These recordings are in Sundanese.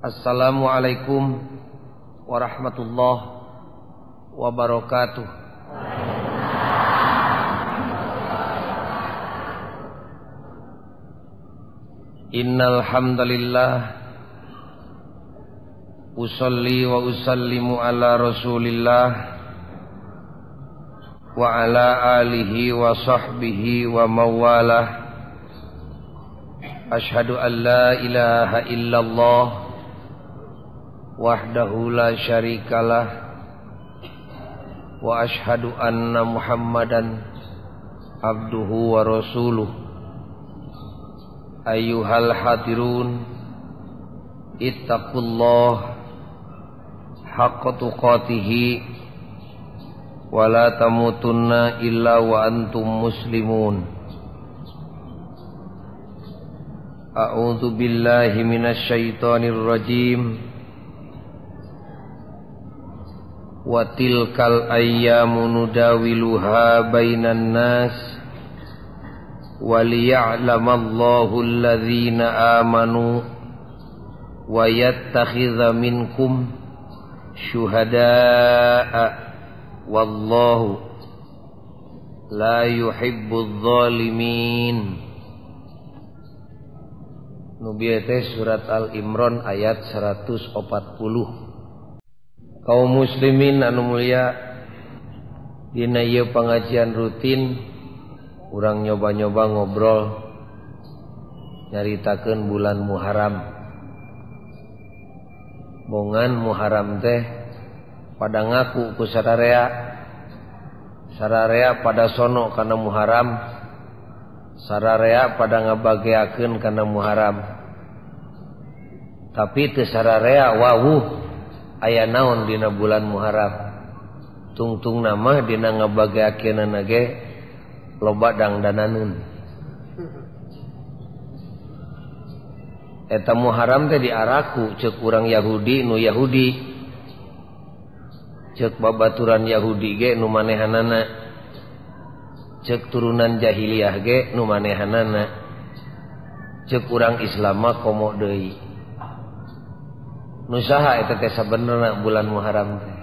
Assalamualaikum warahmatullahi wabarakatuh. Innal hamdalillah usalli wa usallimu ala Rasulillah wa ala alihi wa sahbihi wa mawalah. Ashhadu an la ilaha illallah wahdahu la syarikalah wa ashhadu anna Muhammadan abduhu wa rasuluh. Ayyuhal hadirun, ittaqullah haqqa tuqatihi wa la tamutunna illa wa antum muslimun. A'udzu billahi minasy syaithanir rajim. Wa tilkal ayyamu nudawiluha bainan nas wa liya'lamallahu alladhina amanu wa yattakhidha minkum syuhada'a wallahu la yuhibbudz zalimin. Nu bieu teh surat Al-Imran ayat 140. Kaum muslimin anu mulia, dina ieu pengajian rutin urang nyoba-nyoba ngobrol nyaritakeun bulan Muharram. Bongan Muharram teh pada ngaku ku sararea, sararea pada sono kana Muharram, sararea pada ngabageakeun kana Muharram. Tapi teu sararea wawuh aya naon dina bulan Muharram. Tungtung nama dina ngabageakeunana ge loba dangdananeun. Eta Muharram teh diaraku ceuk urang Yahudi nu Yahudi, ceuk babaturan Yahudi ge nu manehanana, ceuk turunan jahiliyah ge nu manehanana, ceuk urang Islam mah komo deui. Nu saha eta teh sabenerna bulan Muharram teh?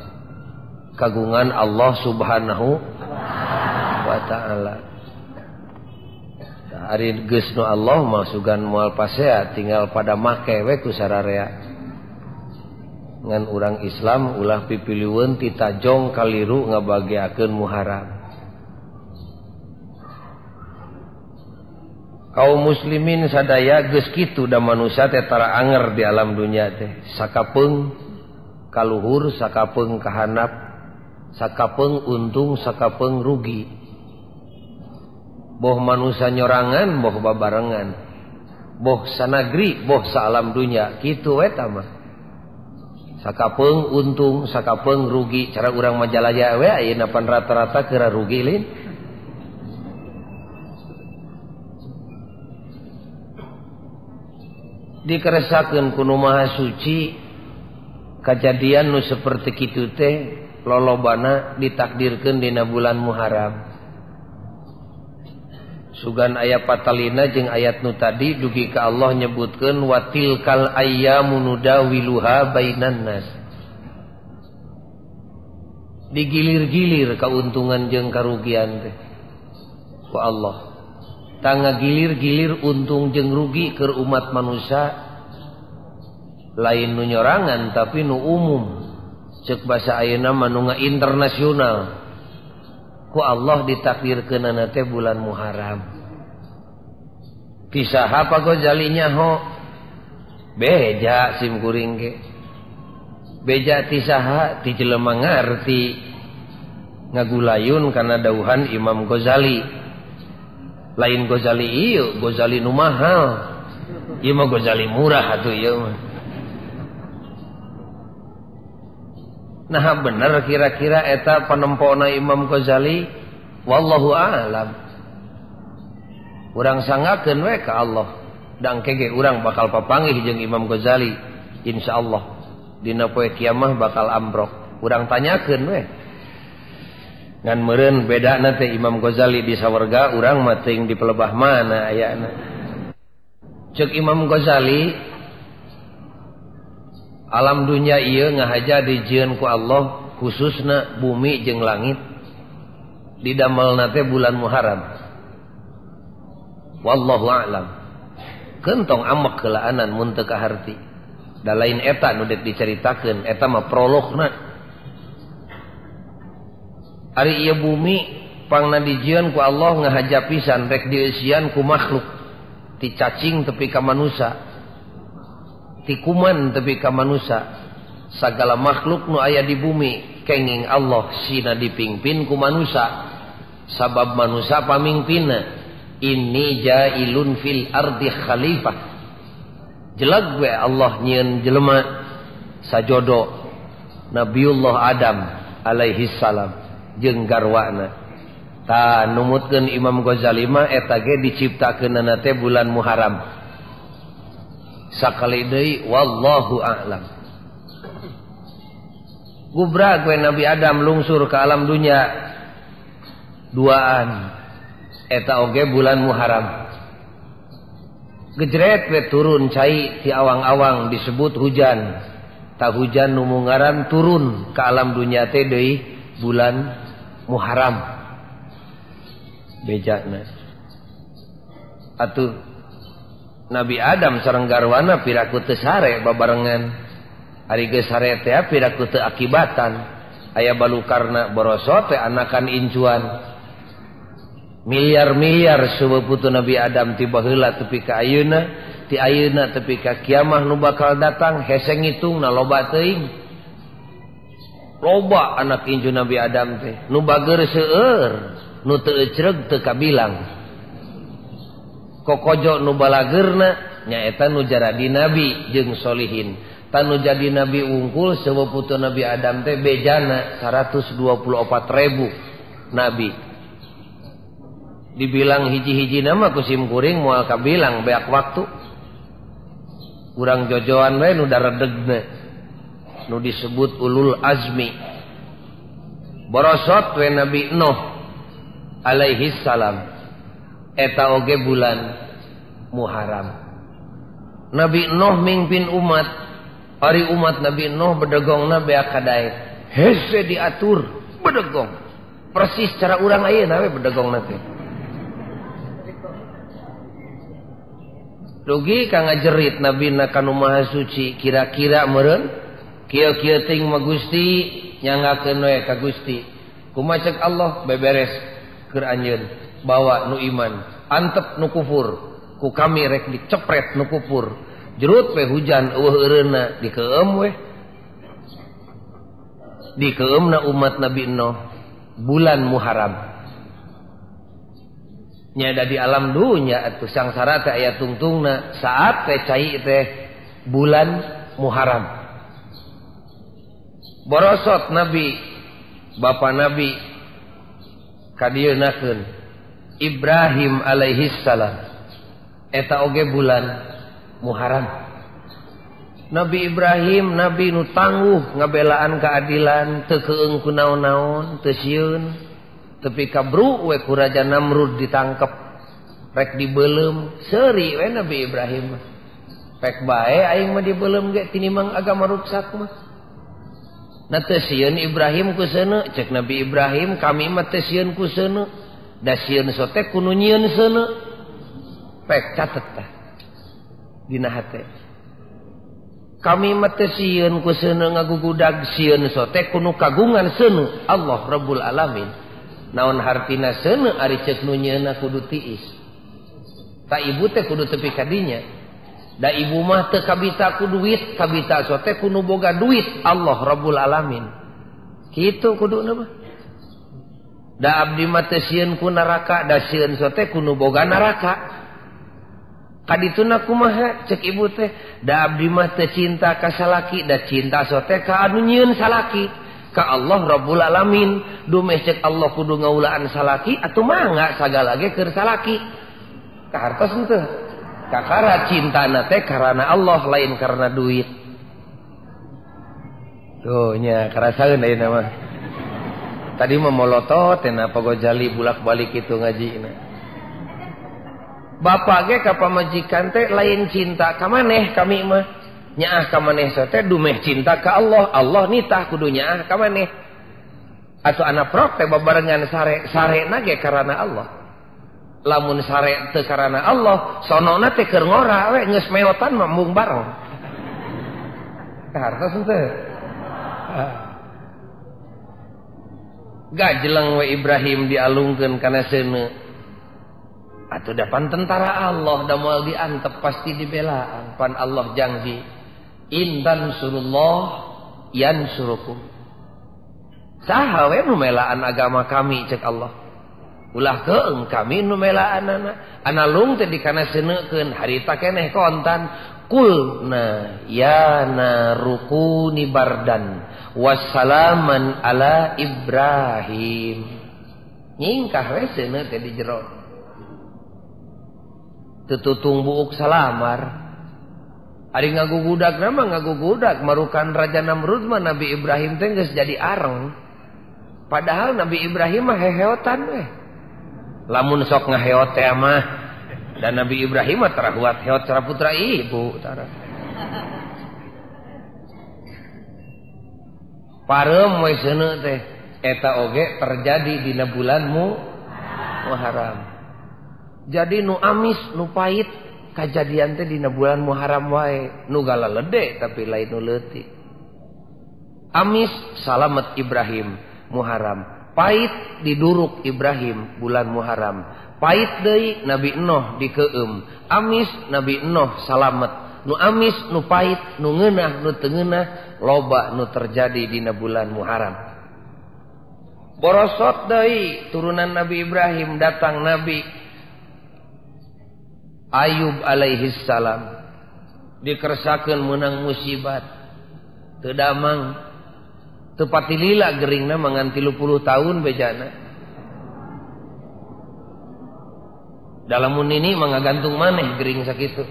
Kagungan Allah Subhanahu wa ta'ala. Ari geus nu Allah mah sugan moal pasea, tinggal pada make we ku sararea. Ngan urang Islam ulah pipiliweun ti tajong kaliru ngabageakeun Muharram. Kaum muslimin sadaya geus kitu da manusia teh tara anger di alam dunya teh. Sakapeung kaluhur, sakapeung kahanap, sakapeung untung, sakapeung rugi. Boh manusia nyorangan, boh babarengan, boh sanagri, boh saalam dunya, kitu eta mah. Sakapeung untung, sakapeung rugi. Cara urang Majalaya we ayeuna pan rata-rata keur rugi lin. Dikeresakeun ku nu Maha Suci, kajadian nu seperti kitu teh lolobana ditakdirkeun dina bulan Muharram. Sugan aya patalina jeung ayat nu tadi dugi ka Allah nyebutkeun wa tilkal ayyamu nudawiluha bainan nas. Digilir-gilir kauntungan jeung karugian teh ku Allah. Tangga gilir-gilir untung jeung rugi keur umat manusia, lain nu nyorangan tapi nu umum. Ceuk basa ayeuna mah nu internasional. Ku Allah ditakdirkeunana teh bulan Muharram. Pisaha Pak Ghazali nyaho? Beja sim kuring ge. Beja ti saha? Ti jelema ngarti. Ngagulayun kana dauhan Imam Ghazali. Lain Ghazali ieu, Ghazali nu mahal. Ieu mah Ghazali murah atuh ieu mah. Nah bener kira-kira eta panempona Imam Ghazali, wallahu a'lam. Urang sangakeun we ka Allah. Dang kege urang bakal papanggih jeung Imam Ghazali insyaallah. Dina poe kiamah bakal ambrok. Urang tanyakeun we. Ngan meureun bedana teh Imam Ghazali di sawarga, urang mah teuing di pelebah mana ayana. Ceuk Imam Ghazali Alam dunya ieu ngahaja dijieun ku Allah khususna bumi jeung langit didamelna teh bulan Muharram. Wallahu a'lam. Kentong amek heulaanan mun teu kaharti. Da lain eta nu dek dicaritakeun, eta mah prologna. Ari ieu bumi pangna dijieun ku Allah ngahaja pisan rek dieusian ku makhluk. Ti cacing tepi ka manusa, ti kuman tepi ka manusa, sagala makhluk nu aya di bumi kenging Allah sina dipingpin ku manusa, sabab manusa pamingpinna. Inni jailun fil ardi khalifah. Jelag we Allah nyieun jelema sajodo Nabiullah Adam alaihi salam jeung garwana. Ta numutkeun Imam Ghazali mah eta ge diciptakeunana teh bulan Muharram. Sakali deui wallahu a'lam. Gubrak we Nabi Adam lungsur ke alam dunya duaan eta oge bulan Muharram. Gejret we turun cai ti awang-awang disebut hujan. Ta hujan nu mungaran turun ke alam dunya teh deui bulan Muharram. Bejana atuh Nabi Adam sareng garwana piraku teu sare babarengan. Ari geus sare teh piraku teu akibatan. Aya balukarna borosot teh anakan incuan. Miliar-miliar seueuh putu Nabi Adam ti baheula tepi ka ayeuna, ti ayeuna tepi ka kiamah nu bakal datang hese ngitungna loba teuing. Loba anak incu Nabi Adam teh nu bager seueur, nu teu ecreg teu kabilang. Kokojo nu balagerna nyaeta nu jaradi nabi jeung solihin. Tah nu jadi nabi unggul seueuh putu Nabi Adam teh bejana 124.000 nabi. Dibilang hiji-hiji nama ku sim kuring moal kabilang beak waktu. Urang jojoan we nu daredegna. Nu disebut ulul azmi. Borosot we Nabi Nuh alaihi salam. Eta oge bulan Muharram. Nabi Nuh mingpin umat. Ari umat Nabi Nuh bedegongna beak kadaek. Hese diatur bedegong. Persis cara urang ayeuna we bedegongna teh. Dugi ka ngajerit Nabi na kanu Maha Suci kira-kira meureun kieu-kieu ting mah Gusti nyanggakeun we ka Gusti. Kumaha cek Allah beberes keur anjeun bawa nu iman antep nu kufur ku kami rek dicepret nu kufur. Jerut we hujan eueuh eureunna dikeum we. Dikeumna umat Nabi Nuh bulan Muharram. Nya di alam dunya atuh sangsara teh aya tungtungna saat teh cai teh bulan Muharram. Borosot Nabi bapa Nabi kadieunakeun Ibrahim alaihi salam eta oge bulan Muharram. Nabi Ibrahim nabi nu tangguh ngabelaan keadilan teu keung ku naon-naon teu sieun. Tepi kabru we ku Raja Namrud ditangkep rek dibeuleum seuri we Nabi Ibrahim. Rek bae aing mah dibeuleum ge tinimang agama ruksak mah. Na teu sieun Ibrahim ku seuneu, cek Nabi Ibrahim kami mah teu sieun ku seuneu. Da sieun sote ku nu nyieun seuneu. Pek catet tah dina hate. Kami mah teu sieun ku seuneu ngagugudag sieun sote ku nu kagungan seuneu Allah Rabbul Alamin. Naon hartina seuneu ari ceuk nu nyeuna kudu tiis. Ta ibu teh kudu tepi ka dinya. Da ibu mah teu kabita ku duit, kabita sote ku nu boga duit Allah Rabbul Alamin. Kitu kuduna mah. Da abdi mah teu sieun ku neraka, da sieun sote ku nu boga neraka. Kadituna kumaha cek ibu teh? Da abdi mah teu cinta ka salaki, da cinta sote ka anu nyieun salaki. Ka Allah Rabbul Alamin. Dumeh cek Allah kudu ngaulaan salaki atuh mangga sagala ge keur salaki. Kahartos henteu. Kakara cintana teh karana Allah lain karena duit. Tuh nya karasaeun ayeuna mah. Tadi mah molotot teh na Gojali bulak-balik kitu ngajina. Bapak ge ka pamajikan teh lain cinta ka maneh kami mah. Nyaah ka maneh teh dumeh cinta ka Allah, Allah nitah kudu nyaah ka maneh. Atuh anak prok teh babarengan sare, sarena ge karana Allah. Lamun sare teu karana Allah, sonona teh keur ngora we geus meotan mah embung bareng. Hartos henteu. Gajeleng we Ibrahim dialungkeun kana seuneu. Atuh da pan tentara Allah da moal diantep pasti dibelaan. Pan Allah janji, in tansurullah yansurukum. Saha we nu melaan agama kami cek Allah. Ulah keung kami nu melaanana. Analung teh dikana seuneukeun harita keneh kontan. Qulna ya narukuni bardan wassalaman ala Ibrahim. Nyingkah we seuneu teh di jero. Tetutung buuk salamar. Ari ngagugudak mah ngagugudak marukan Raja Namrud mah Nabi Ibrahim teh geus jadi areng. Padahal Nabi Ibrahim mah heheotan we. Lamun sok ngaheot teh mah dan Nabi Ibrahim mah tarahuat heot cara putra ibu tara. Pareum we seuneu teh eta oge terjadi dina bulan Muharram. Jadi nu amis nu pahit kajadian teh dina bulan Muharram wae, nu galalede tapi lain nu leutik. Amis salamet Ibrahim Muharram, pahit diduruk Ibrahim bulan Muharram, pahit deui Nabi Nuh dikeum, amis Nabi Nuh salamet, nu amis nu pahit nu ngeunah nu teu ngeunah loba nu terjadi dina bulan Muharram. Borosot deui turunan Nabi Ibrahim datang Nabi Ayub alaihi salam dikersakeun meunang musibat teu damang teu patilila geringna mangan 30 tahun bejana. Dalamun ini mah ngagantung maneh gering sakitu.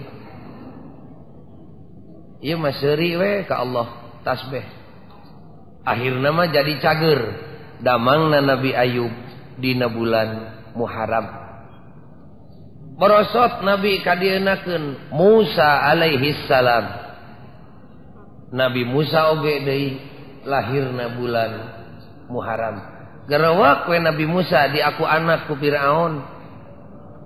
Ieu mah seuri we ka Allah tasbih. Akhirna mah jadi cager damangna Nabi Ayub dina bulan Muharram. Borosot Nabi kadieunakeun Musa alaihi salam. Nabi Musa oge deui lahirna bulan Muharram. Gerewak we Nabi Musa diaku anak ku Firaun.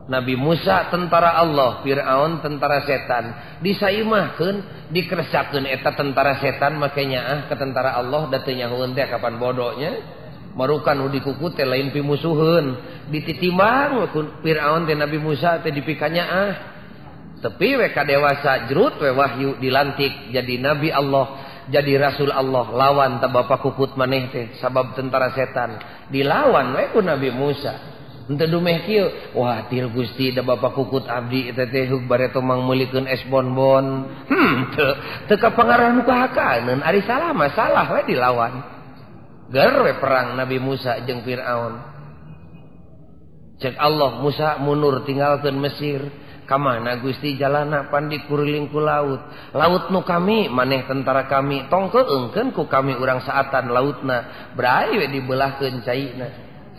Nabi Musa tentara Allah, Firaun tentara setan. Disaimahkeun, dikresakeun eta tentara setan make nyaah ke tentara Allah da teu nyahoeun teh kapan bodohnya. Marukan nu dikuku teh lain pimusuheun, dititimbang ku Firaun teh Nabi Musa teh dipikanyaah. Tepi we ka dewasa jerut we wahyu dilantik jadi nabi Allah, jadi rasul Allah, lawan ta bapa kukut maneh teh sabab tentara setan. Dilawan we ku Nabi Musa. Henteu dumeh kieu, wah til Gusti da bapa kukut abdi eta teh heug bareto mangmeulikeun es bonbon. Teu kapangarah nu kahakaneun, ari salah mah salah we dilawan. Ger we perang Nabi Musa jeung Firaun. Cek Allah Musa mundur tinggalkeun Mesir. Kamana Gusti jalana pan dikuriling ku laut. Laut nu kami maneh tentara kami tong keungkeun ku kami urang saatan lautna. Brai we dibelahkeun caina.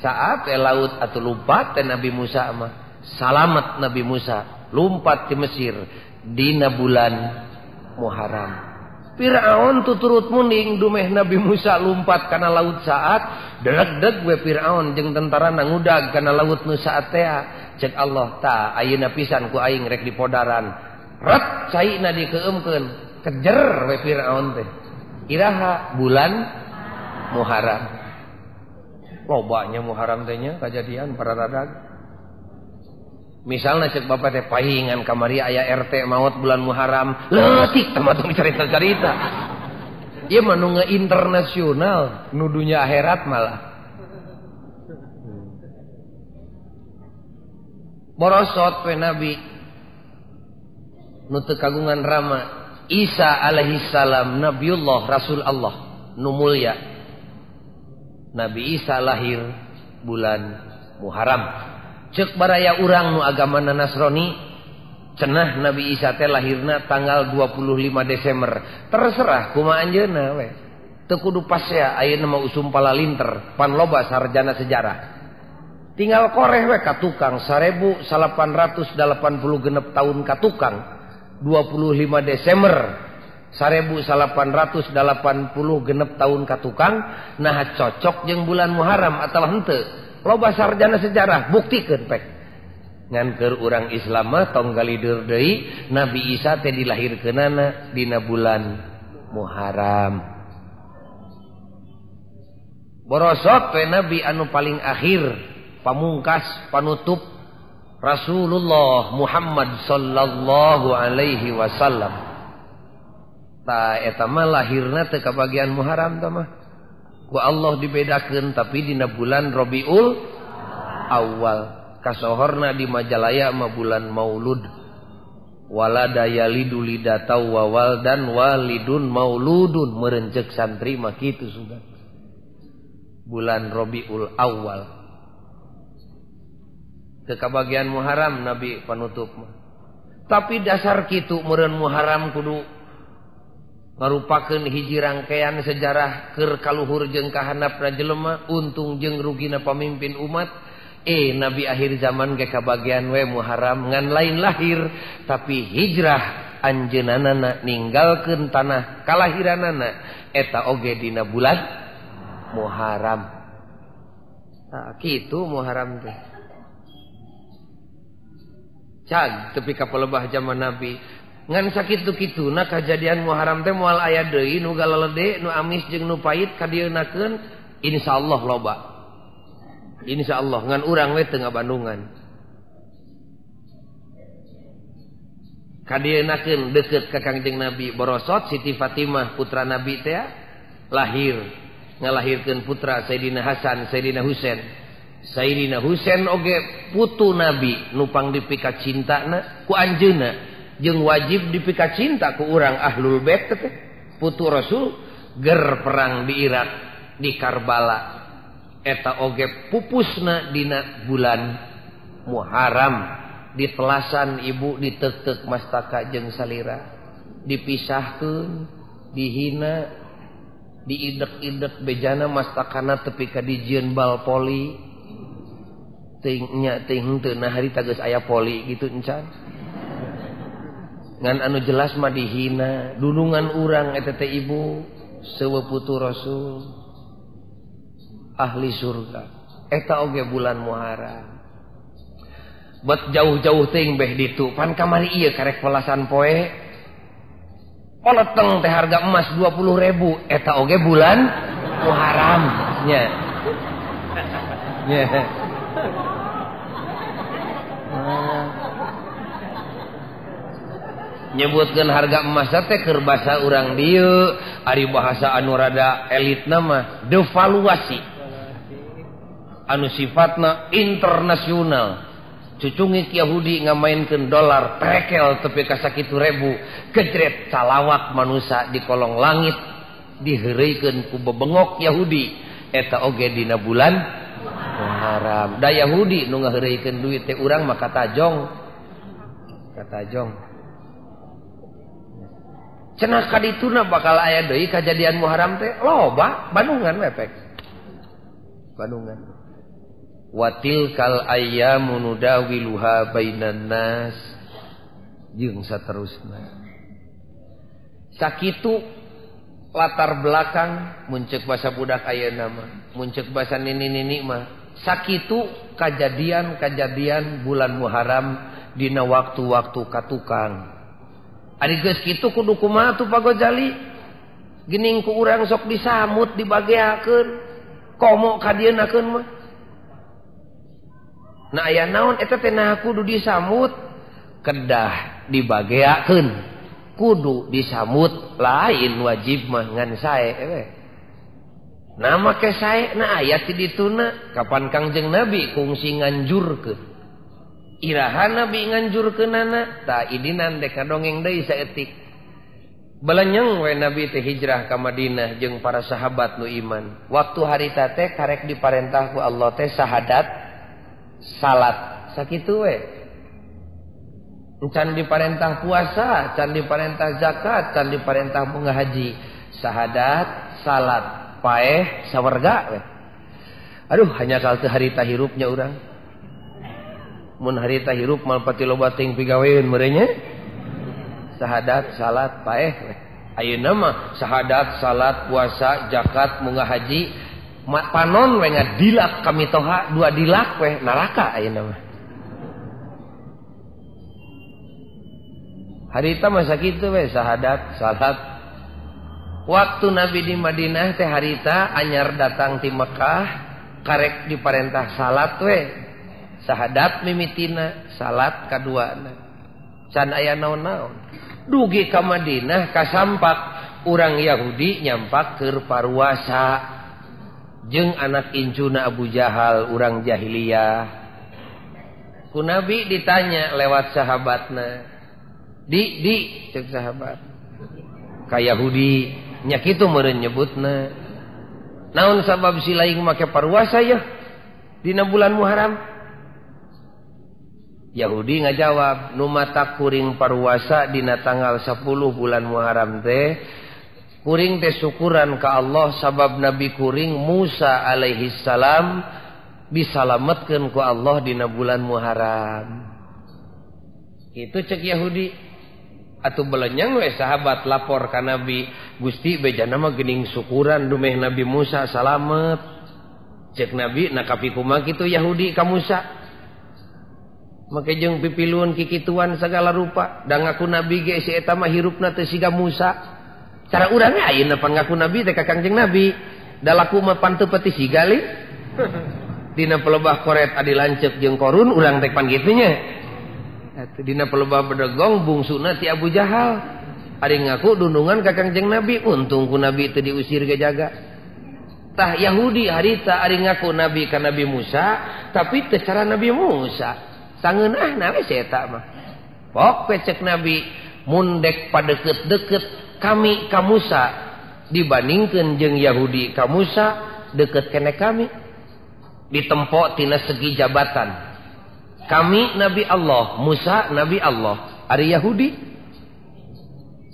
Saat we laut atuh lumpat teh Nabi Musa mah. Salamet Nabi Musa lumpat di Mesir dina bulan Muharram. Firaun tuturut munding dumeh Nabi Musa lumpat kana laut saat deg-deg we Firaun jeung tentara ngudag kana laut nu saat teh. Cek Allah ta ayeuna pisan ku aing rek dipodaran. Ret caina dikeumkeun kejer we Firaun teh. Iraha bulan Muharram. Lobanya Muharram teh nya kajadian para radag. Misalnya cek bapak teh pahingan kamari aya RT maot bulan Muharram, leutik teh mah cerita-cerita. Ieu mah nu internasional, nu dunya akhirat malah. Borosot we Nabi nu teu kagungan rama Isa alaihi salam Nabiullah Rasul Allah nu mulya. Nabi Isa lahir bulan Muharram. Cek baraya urang nu agamana Nasrani cenah Nabi Isa teh lahirna tanggal 25 Desember. Terserah kumaha anjeunna we. Teu kudu pasea ayeuna mah usum palalinter pan loba sarjana sejarah. Tinggal koreh we ka tukang 1886 tahun ka tukang 25 Desember 1886 tahun katukang nah cocok jeung bulan Muharram atawa henteu. Loba sarjana sejarah buktikeun pek. Ngan keur urang Islam mah tong galider deui Nabi Isa teh dilahirkeunana dina bulan Muharram. Borosot we Nabi anu paling akhir, pamungkas, panutup Rasulullah Muhammad sallallahu alaihi wasallam. Ta eta mah lahirna teu kabagian Muharram tah mah. Ku Allah dibedakeun tapi dina bulan Rabiul Awal. Kasohorna di Majalaya mah bulan Maulud. Walada yalidu lidatau wa waldan walidun mauludun, meureun ceuk santri mah kitu sudah. Bulan Rabiul Awal. Teu kabagian Muharram Nabi panutup mah. Tapi dasar kitu meureun Muharram kudu ngarupakeun hiji rangkaian sejarah keur kaluhur jeung kahandapna jelema, untung jeung rugina pamimpin umat. Nabi akhir zaman ge kabagian we Muharram ngan lain lahir tapi hijrah anjeunana ninggalkeun tanah kalahiranana eta oge dina bulan Muharram. Nah, kitu Muharram teh. Cag tepi ka palebah zaman Nabi. Ngan sakitu-kituna kajadian Muharram teh moal aya deui nu galalede, nu amis jeung nu pait kadieunakeun insyaallah loba. Insyaallah ngan urang we teu ngabandungan. Kadieunakeun deukeut ka Kangjeng Nabi borosot Siti Fatimah putra Nabi teh lahir, ngalahirkeun putra Sayyidina Hasan, Sayyidina Husain. Sayyidina Husain oge putu Nabi nu pang dipika cintana ku anjeunna. Jeung wajib dipika cinta ku urang ahlul bait teh putu Rasul ger perang di Irak di Karbala eta oge pupusna dina bulan Muharram di telasan ibu ditek-tek mastaka jeung salira dipisahkeun dihina diidek-idek bejana mastakana tepi ka dijieun bal poli teuing nya teuing henteu nah harita geus aya poli gitu encan. Ngan anu jelas mah dihina dunungan urang eta teh ibu sewe putu Rasul ahli surga eta oge bulan Muharram. Bet jauh-jauh teuing beh ditu pan kamari ieu karek pelasan poe poleteng teh harga emas 20.000 eta oge bulan Muharram nya. Nya. Nyebutkeun harga emas teh keur basa urang dieu ari bahasa anu rada elitna mah devaluasi anu sifatna internasional. Cucungik Yahudi ngamainkeun dolar trekel tepi ka sakitu ribu kejret calawak manusa di kolong langit diheureuykeun ku bebengok Yahudi eta oge dina bulan Muharram. Da Yahudi nu ngaheureuykeun duit teh urang mah katajong katajong. Cenah kadituna bakal aya deui kajadian Muharram teh loba Bandungan we pek. Bandungan. Wa tilkal ayyamu nudawiluha bainan nas jeung saterusna. Sakitu latar belakang mun ceuk basa budak ayeuna mah, mun ceuk basa nini-nini mah. Sakitu kajadian-kajadian bulan Muharram dina waktu-waktu katukang. Ari geus kitu kudu kumaha tuh Pak Gojali? Geuning ku urang sok disamut dibageakeun, komo kadieunakeun mah. Nah aya naon eta teh nah kudu disamut, kedah dibageakeun, kudu disamut lain wajib mah ngan sae we. Nah make sae na aya ti dituna kapan Kangjeng Nabi kungsi nganjurkeun. Iraha Nabi nganjurkeunana tah idinan dek kadongeng deui saeutik. Belenyeng we Nabi teh hijrah ka Madinah jeung para sahabat nu iman. Waktu harita teh karek diparentah ku Allah teh syahadat salat sakitu we. Can diparentah puasa, can diparentah zakat, can diparentah bunga haji. Syahadat, salat, paeh, sawarga we. Aduh hanya kal teu harita hirupnya urang. Mun harita hirup mal pati loba teuing pigaweun meureun nya. Syahadat, salat, paeh we. Ayeuna mah syahadat, salat, puasa, zakat, munggah haji, panon we ngadilak kami toha, dua dilak we neraka ayeuna mah. Harita masa kitu we syahadat, salat. Waktu Nabi di Madinah teh harita anyar datang ti Mekah, karek diparentah salat we. Syahadat mimitina, salat kaduana. Can aya naon-naon. Dugi ka Madinah kasampak urang Yahudi nyampak keur paruasa jeung anak incuna Abu Jahal urang jahiliyah. Ku Nabi ditanya lewat sahabatna. Di cek sahabat. Ka Yahudi nya kitu meureun nyebutna. Naon sabab si laing make paruasa yeuh dina bulan Muharram? Yahudi ngajawab, nu mata kuring paruasa dina tanggal 10 bulan Muharram teh kuring teh syukuran ka Allah sabab Nabi kuring Musa alaihi salam disalametkeun ku Allah dina bulan Muharram. Itu cek Yahudi. Atuh belenyang we sahabat lapor ka Nabi, Gusti bejana mah geuning syukuran dumeh Nabi Musa salamet. Cek Nabi na kapi kumaha kitu Yahudi ka Musa. Make jeung pipiluan kikituan segala rupa da ngaku nabi ge si eta mah hirupna teu siga Musa. Cara urang ge ayeuna pan ngaku nabi teh ka Kangjeng Nabi. Da laku mah pan teu peti siga li. Dina pelebah koret adi lanceuk jeung korun urang teh pan kitu nya. Atuh dina pelebah bedegong bungsuna ti Abu Jahal. Ari ngaku dundungan ka Kangjeng Nabi, untung ku Nabi teu diusir ge jaga. Tah Yahudi harita ari ngaku nabi ka Nabi Musa, tapi teu cara Nabi Musa. Sangeunah na we si eta mah. Pok we cek Nabi mun dek padeukeut-deukeut kami ka Musa dibandingkeun jeung Yahudi ka Musa deukeut keneh kami. Ditempo tina segi jabatan. Kami Nabi Allah, Musa Nabi Allah. Ari Yahudi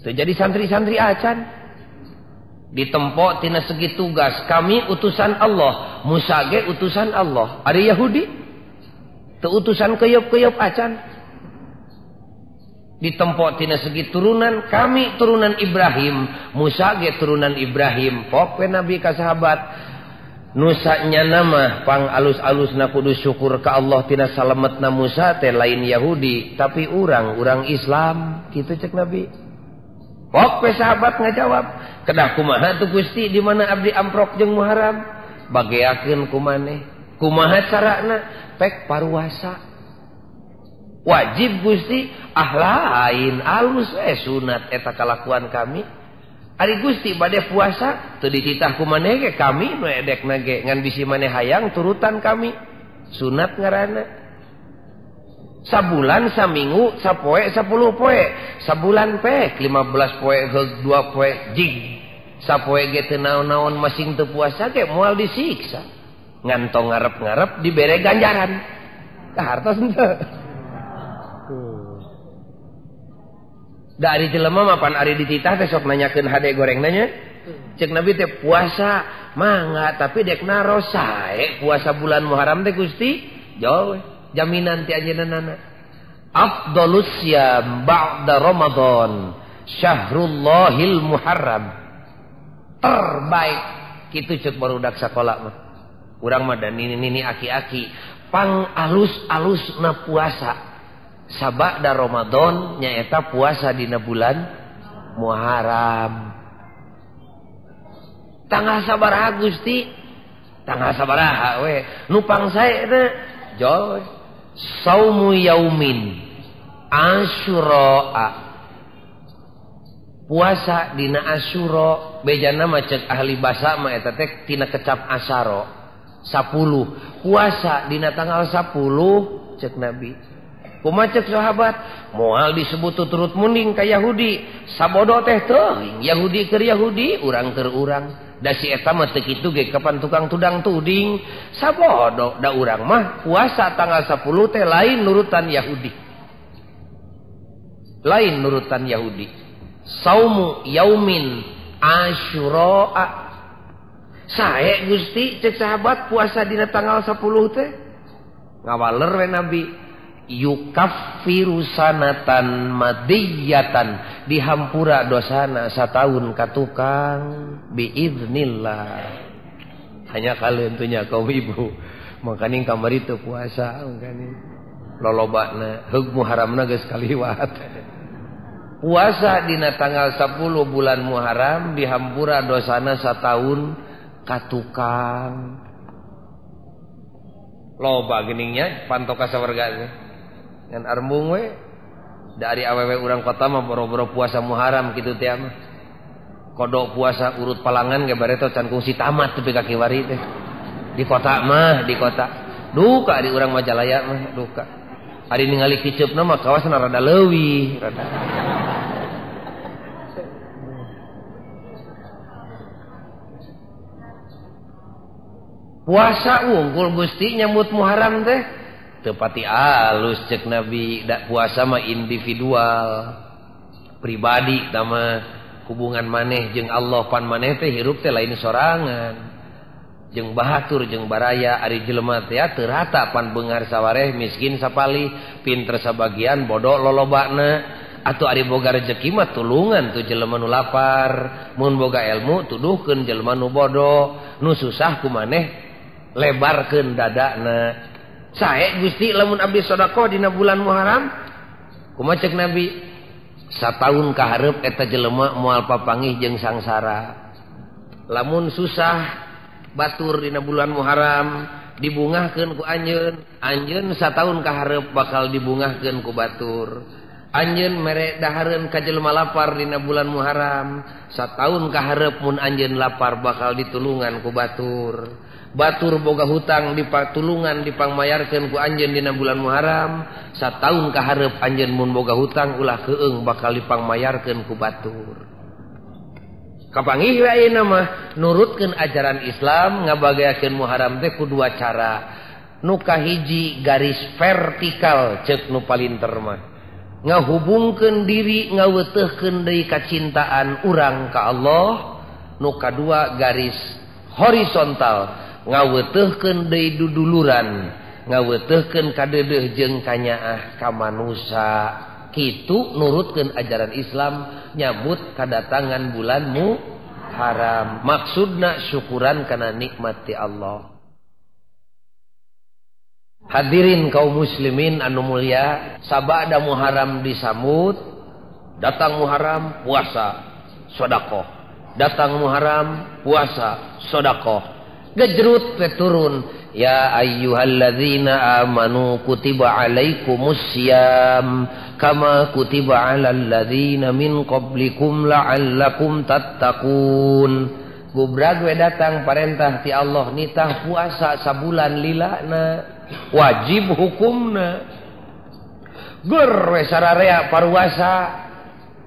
teu jadi santri-santri acan. Ditempo tina segi tugas, kami utusan Allah, Musa ge utusan Allah. Ari Yahudi utusan keyop-keyop acan. Ditempo tina segi turunan, kami turunan Ibrahim, Musa ge turunan Ibrahim. Pok we Nabi ka sahabat, nusa nyana mah pang alus-alusna kudu syukur ka Allah tina salametna Musa teh lain Yahudi, tapi urang Islam, kitu cek Nabi. Pok we sahabat ngajawab, kedah kumaha tuh Gusti di mana abdi amprok jeung Muharram? Bageakeun ku maneh. Kumaha carana? Pek paruasa. Wajib Gusti, ah lain alus sunat eta kalakuan kami. Ari Gusti bade puasa teu dititah ku maneh ge kami nu edekna ge ngan bisi maneh hayang turutan kami. Sunat ngaranna. Sabulan, saminggu, sapoe, 10 poe. Sabulan pek 15 poe heug 2 poe jig. Sapoe ge teu naon-naon masing teu puasa ge moal disiksa. Ngantong ngarep-ngarep dibere ganjaran. Kahartos henteu. Da ari jelema mah pan ari dititah teh sok nanyakeun hade gorengna nya. Cek Nabi teh puasa mangga tapi dek naros sae puasa bulan Muharram teh Gusti. Jauh jaminan ti anjeunna. Afdhalus syam ba'da Ramadan syahrullahil Muharram. Terbaik kitu cek barudak sakola mah. Urang mah dan nini-nini aki-aki pang alus-alus na puasa sabada Ramadan nyaeta puasa dina bulan Muharram. Tanggal sabaraha Gusti? Tanggal sabaraha we nu pangsaena joy saumu yaumin Asyura. Puasa dina Asyura bejana mah cek ahli basa mah eta teh tina kecap asaro 10. Puasa dina tanggal 10 cek Nabi. Kumaha cek sahabat? Moal disebut turut munding ka Yahudi. Sabodo teh teuing Yahudi keur Yahudi, urang keur urang. Da si eta mah teu kitu ge kapan tukang tudang tuding. Sabodo da urang mah puasa tanggal 10 teh lain nurutan Yahudi. Lain nurutan Yahudi. Saumu yaumin Asyura. Sae Gusti cek sahabat puasa dina tanggal 10 teh ngawaler we Nabi. Yukaffiru sanatan madiyatan, dihampura dosana sataun ka tukang biiznillah. Hanya kalian tuh kaum ibu, makaning kamari teu puasa makaning lolobana heug Muharramna geus kaliwat. Puasa dina tanggal 10 bulan Muharram dihampura dosana sataun ka tukang. Loba geningnya panto ka sawarga teh. Ngan arembung we dari awewe urang kota mah boro-boro puasa Muharram kitu teh mah. Kodok puasa urut palangan ge bareto can kungsi tamat tepi ka kiwari teh. Di kota mah, di kota. Duka di urang Majalaya mah duka. Ari ningali kiceupna mah kawasna rada leuwih, rada. Puasa unggul Gusti nyambut Muharram teh. Tepati alus cek Nabi, dak puasa mah individual, pribadi tama hubungan maneh jeung Allah, pan maneh teh hirup teh lain sorangan. Jeung bahatur jeung baraya ari jelema teh teu rata pan beunghar sawareh, miskin sapalih, pinter sabagian, bodoh lolobana. Atuh ari boga rejeki mah tulungan tuh jelema nu lapar, mun boga ilmu tuduhkeun jelema nu bodoh, nu susah ku maneh lebarkeun dadana. Sae Gusti lamun abdi sedekah dina bulan Muharram, kumaha cek Nabi? Sataun ka hareup eta jelema moal papangih jeung sangsara. Lamun susah batur dina bulan Muharram dibungahkeun ku anjeun, anjeun sataun ka hareup bakal dibungahkeun ku batur. Anjeun mere dahareun ka jelema lapar dina bulan Muharram, sataun ka hareup mun anjeun lapar bakal ditulungan ku batur. Batur boga hutang dipatulungan dipangmayarkeun ku anjeun dina bulan Muharram, sataun ka hareup anjeun mun boga hutang ulah keung bakal dipangmayarkeun ku batur. Kapanggih we ayeuna mah nurutkeun ajaran Islam ngabagayakeun Muharram teh ku dua cara. Nu kahiji garis vertikal ceuk nu palinter mah. Ngahubungkeun diri ngawetehkeun deui kacintaan urang ka Allah. Nu kadua garis horizontal ngawetehkeun deui duduluran, ngawetehkeun kadeudeuh jeung kanyaah ka manusa. Kitu nurutkeun ajaran Islam nyambut kadatangan bulan Muharram, maksudna syukuran kana nikmat ti Allah. Hadirin kaum muslimin anu mulia, sabada Muharram disambut, datang Muharram puasa sedekah, datang Muharram puasa sedekah. Gejrut we turun, ya ayyuhalladzina amanu kutiba alaikumussyam kama kutiba alal ladzina min qablikum la'allakum tattaqun. Gubrag we datang parentah ti Allah nitah puasa sabulan lilana, wajib hukumna. Ger we sararea paruasa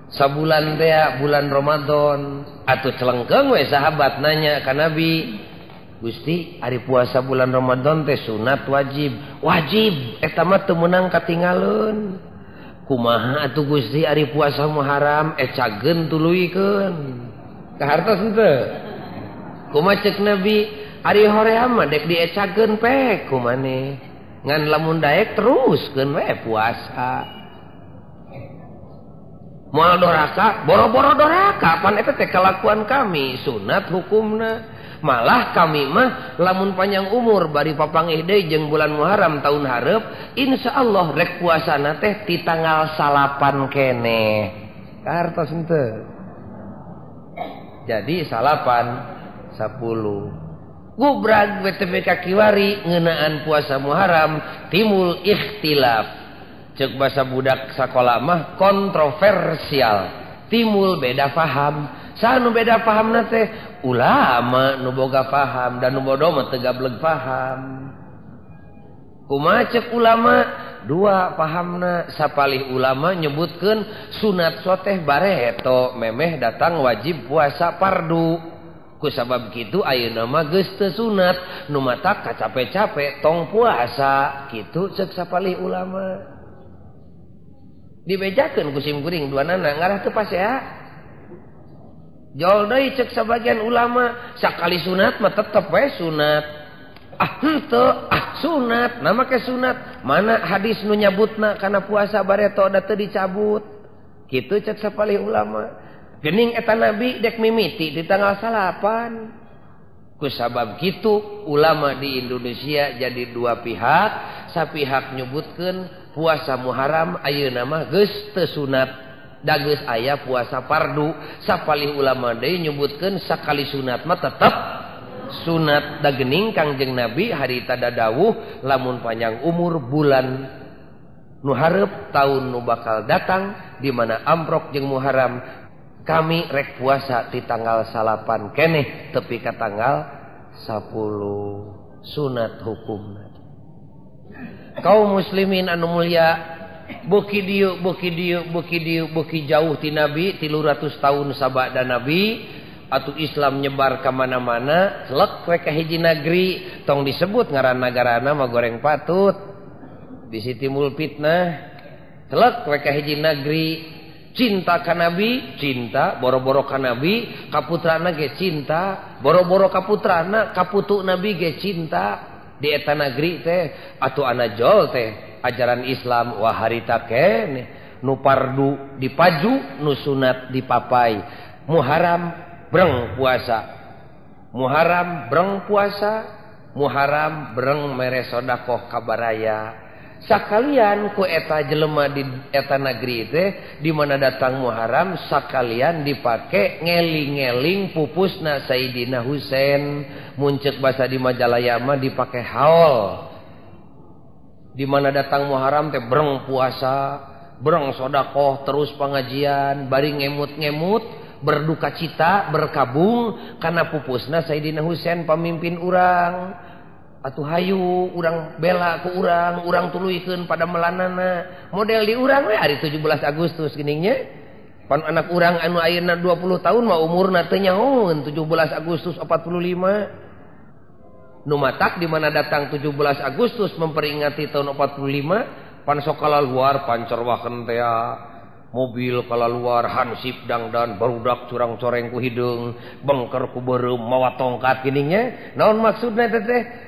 sabulan teh bulan Ramadan. Atuh celengkeung we sahabat nanya ka Nabi, Gusti ari puasa bulan Ramadan teh sunat wajib? Wajib eta mah teu meunang katingaleun. Kumaha atuh Gusti ari puasa Muharram ecageun tuluykeun? Kahartos henteu? Kumaha cek Nabi? Ari hoream mah dek diecageun pek ku maneh. Ngan lamun daek teruskeun we puasa. Moal doraka, boro-boro doraka pan eta teh kalakuan kami, sunat hukumna. Malah kami mah lamun panjang umur bari papangih deui jeung bulan Muharram tahun hareup, insyaallah rek puasana teh ti tanggal 9 keneh. Kahartos henteu? Jadi 9 10. Gubrag WTBK kiwari ngeunaan puasa Muharram timbul ikhtilaf. Ceuk basa budak sakola mah kontroversial, timbul beda faham. Saha nu beda pahamna teh? Ulama nu boga faham dan nu bodoh mah teu gableg faham. Kumaha ceuk ulama? Dua pahamna. Sapalih ulama nyebutkeun sunat soteh bareto memeh datang wajib puasa fardu. Ku sabab kitu ayeuna mah geus teu sunat, nu matak kacape-cape tong puasa. Kitu ceuk sapalih ulama. Dibejakeun ku sim kuring duanana ngarah teu pasea. Jol deui cek sebagian ulama, sakali sunat mah tetep we sunat. Ah henteu, ah sunat, nama ke sunat. Mana hadis nu nyabutna kana puasa bareto da teu dicabut. Kitu cek sapalih ulama. Gening eta nabi dek mimiti di tanggal 9. Kusabab kitu ulama di Indonesia jadi dua pihak, sapihak nyebutkeun puasa Muharram ayeuna mah geus teu sunat, da geus aya puasa fardu. Sapalih ulama deui nyebutkeun sakali sunat mah tetep sunat. Da gening Kangjeng Nabi harita dadawuh lamun panjang umur bulan nu hareup taun nu bakal datang di mana amprok jeung Muharram kami rek puasa di tanggal 9 keneh tepi ka tanggal 10 sunat hukumna. Kaum muslimin anu mulia, beuki dieu beuki dieu beuki dieu beuki jauh ti Nabi 300 tahun sabada Nabi atuh Islam nyebar ka mana-mana, celek we ka hiji nagri, tong disebut ngaran nagarana mah goreng patut bisi timbul fitnah. Celek we ka hiji nagri, cinta ka Nabi, cinta boro-boro ka Nabi, kaputrana ge cinta, boro-boro kaputrana, kaputu Nabi ge cinta di eta nagri teh. Atuh anajol teh ajaran Islam wah harita keneh nu pardu dipaju, nu sunat dipapai. Muharram breng puasa, Muharram breng puasa, Muharram breng mere sodakoh kabaraya. Sakalian ku eta jelema di eta negeri teh di mana datang Muharram sakalian dipake ngeling-ngeling pupusna Sayyidina Husain. Muncek basa di Majalaya mah dipake haul. Di mana datang Muharram teh breng puasa, breng sodakoh, terus pengajian, bari ngemut-ngemut, berduka cita, berkabung karena pupusna Sayyidina Husain pamimpin urang. Atuh hayu urang bela ku urang, urang tuluykeun pada melanana. Model di urang we hari 17 Agustus geningnya. Pan anak urang anu ayeuna 20 tahun mah umurna teu nyahoeun 17 Agustus 45. Nu matak di mana datang 17 Agustus memperingati tahun 45, pan sok kalaluar pancerwakeun tea. Mobil kalaluar hansip dangdan barudak curang coreng ku hideung, bengker ku beureum mawa tongkat geningnya. Naon maksudna teh?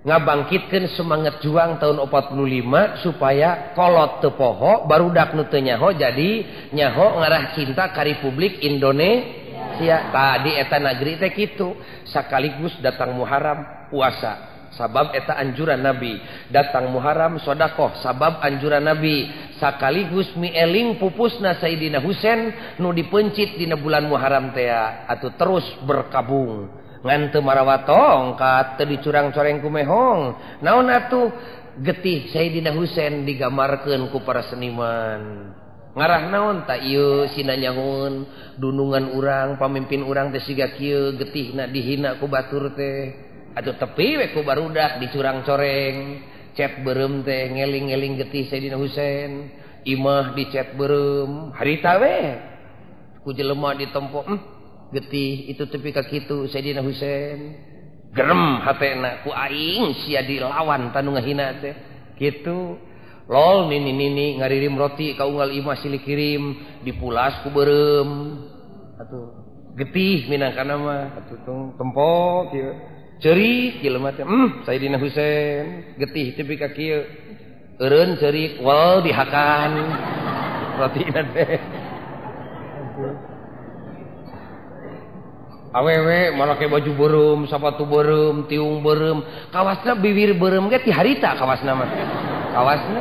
Ngabangkitkeun semangat juang tahun 45 supaya kolot teu poho, barudak nu teu nyaho jadi nyaho ngarah cinta ka Republik Indonesia. Tadi eta nagri teh kitu, sekaligus datang Muharram puasa sabab eta anjuran Nabi, datang Muharram sodakoh sabab anjuran Nabi, sekaligus mieling pupusna Sayyidina Husain nu dipencit dina bulan Muharram tea. Atuh terus berkabung ngan teu marawa tongkat, teu dicurang-coreng ku mehong. Naon atuh getih Sayyidina Husain digambarkeun ku para seniman. Ngarah naon ta ieu sina nyahoeun dunungan urang, pamimpin urang teh siga kieu, getihna dihina ku batur teh. Atuh tepi we ku barudak dicurang-coreng, cet beureum teh ngeling-ngeling getih Sayyidina Husain, imah dicet beureum, harita we ku jelema ditempo, getih itu tepi ka kitu Sayyidina Husain. Gerem hatena ku aing sia dilawan tanu ngahina teh. Kitu. Lol nini-nini ngaririm roti ka unggal imah silih kirim dipulas ku beureum. Atuh getih minangkana mah atuh tong tempo kieu. Ceurik jelema teh, Sayyidina Husain getih tepi ka kieu. Eureun ceurik wal dihakan rotina teh. Awewe make baju beureum, sapatu beureum, tiung beureum, kawasna bibir beureum ge ti harita kawasna mah. Kawasna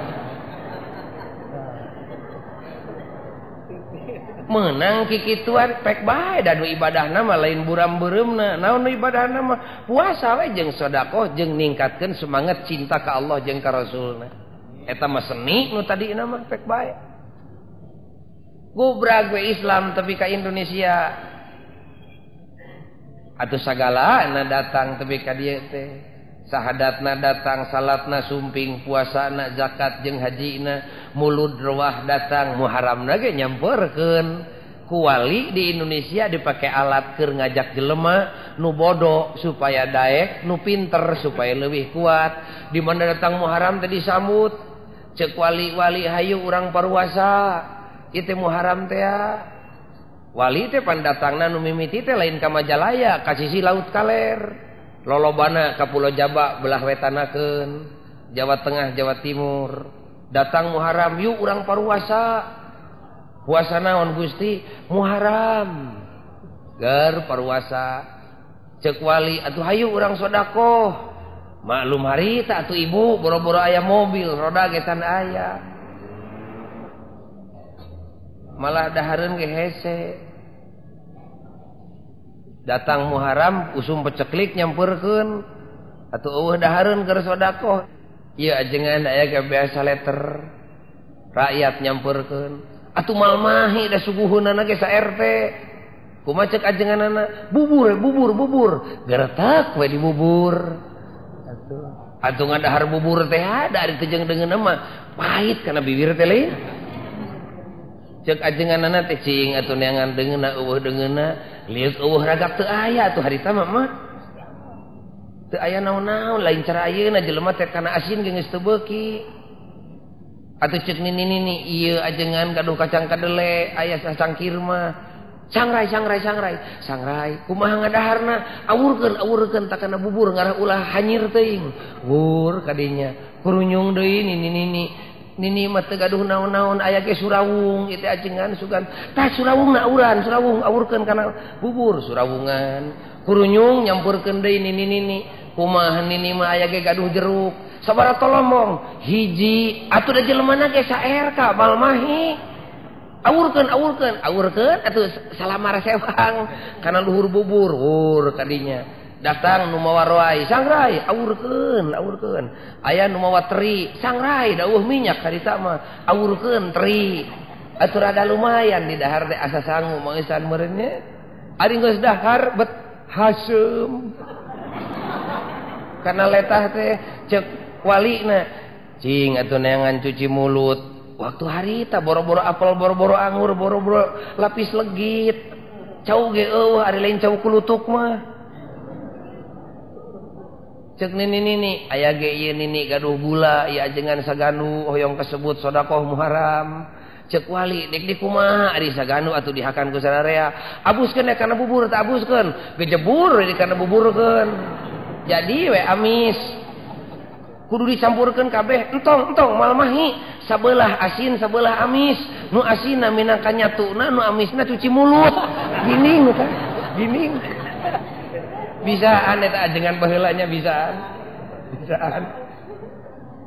menang kikituan pek bae da nu ibadahna mah lain buram beureumna. Naon nu ibadahna mah puasa we jeung sedekah jeung ningkatkeun semangat cinta ka Allah jeung ka Rasulna. Eta mah seni nu tadina mah pek bae. Gubrag we Islam tepi ka Indonesia. Atuh sagalana datang tepi ka dieu teh. Sahadatna datang, salatna sumping, puasana, zakat jeung hajina, mulud ruah datang, Muharramna ge nyamperkeun. Ku wali di Indonesia dipake alat keur ngajak jelema nu bodoh supaya daek, nu pinter supaya leuwih kuat. Di mana datang Muharram teh disambut. Ceuk wali-wali hayu urang paruasa. Ieu teh Muharram teh. Wali teh pandatangna nu mimiti teh lain ka Majalaya, ka sisi laut kaler. Lolobana ka Pulau Jawa belah wetanakeun, Jawa Tengah, Jawa Timur. Datang Muharram, yuk urang paruasa. Puasa naon Gusti? Muharram. Ger paruasa. Cek wali atuh hayu urang sodakoh. Maklum harita atuh ibu boro-boro aya mobil, roda ge can aya. Malah dahareun ge hese. Datang Muharram usum peceklik nyampeurkeun atuh eueuh dahareun keur sodakoh. Ieu ajengan aya ge biasa letter rakyat nyampeurkeun. Atuh malmahi da suguheunana ge sa RT. Kumaha cek ajenganana? Bubur bubur bubur. Geretak we di bubur. Atuh ngadahar bubur teh ada ari teu jeung deungeunna mah pahit kana bibir teh lain. Cek ajenganana teh cing atuh neangan deungeunna eueuh deungeunna liuk eueuh ragak teu aya atuh harita mah mah. Teu aya naon-naon lain cara ayeuna jelema teh kana asin ge geus teu beuki. Atuh cek nini-nini ieu ajengan gaduh kacang kadele aya sacangkir mah. Sangrai sangrai sangrai sangrai kumaha ngadaharna awurkeun awurkeun takana bubur ngarah ulah hanyir teuing. Wur kadinya kurunyung deui nini-nini. Nini mah teu gaduh naon-naon aya ge surawung ieu teh ajengan sugan tah surawungna auran surawung awurkeun kana bubur surawungan kurunyung nyampurkeun deui nini-nini kumaha nini mah aya ge gaduh jeruk sabaraha tolomong hiji atuh da jelemana ge sa RK balmahi awurkeun awurkeun awurkeun atuh salamar sewang kana luhur bubur wur kadinya datang nu mawa roai sangrai awurkeun awurkeun aya nu mawa teri sangrai da eueuh minyak harita mah awurkeun teri atuh rada lumayan di dahar teh asa sangu mangeusan meureun nya ari geus dahar bet haseum kana letah teh cek walina cing atuh neangan cuci mulut waktu harita boro-boro apel boro-boro anggur boro-boro lapis legit cau ge eueuh ari lain cau kulutuk mah. Cek nini-nini aya ge ieu nini gaduh gula ieu ajengan saganu hoyong kasebut sodakoh Muharram. Cek wali dek di kumaha ari saganu atuh dihakan ku sararea abuskeun ya kana bubur teh abuskeun gejebur di kana buburkeun jadi we amis kudu dicampurkeun kabeh entong entong malmahi sabelah asin sabelah amis nu asinna minangka nyatuna nu amisna cuci mulut gining teh gining. Bisaan eta ajengan baheulanya bisaan. Bisaan.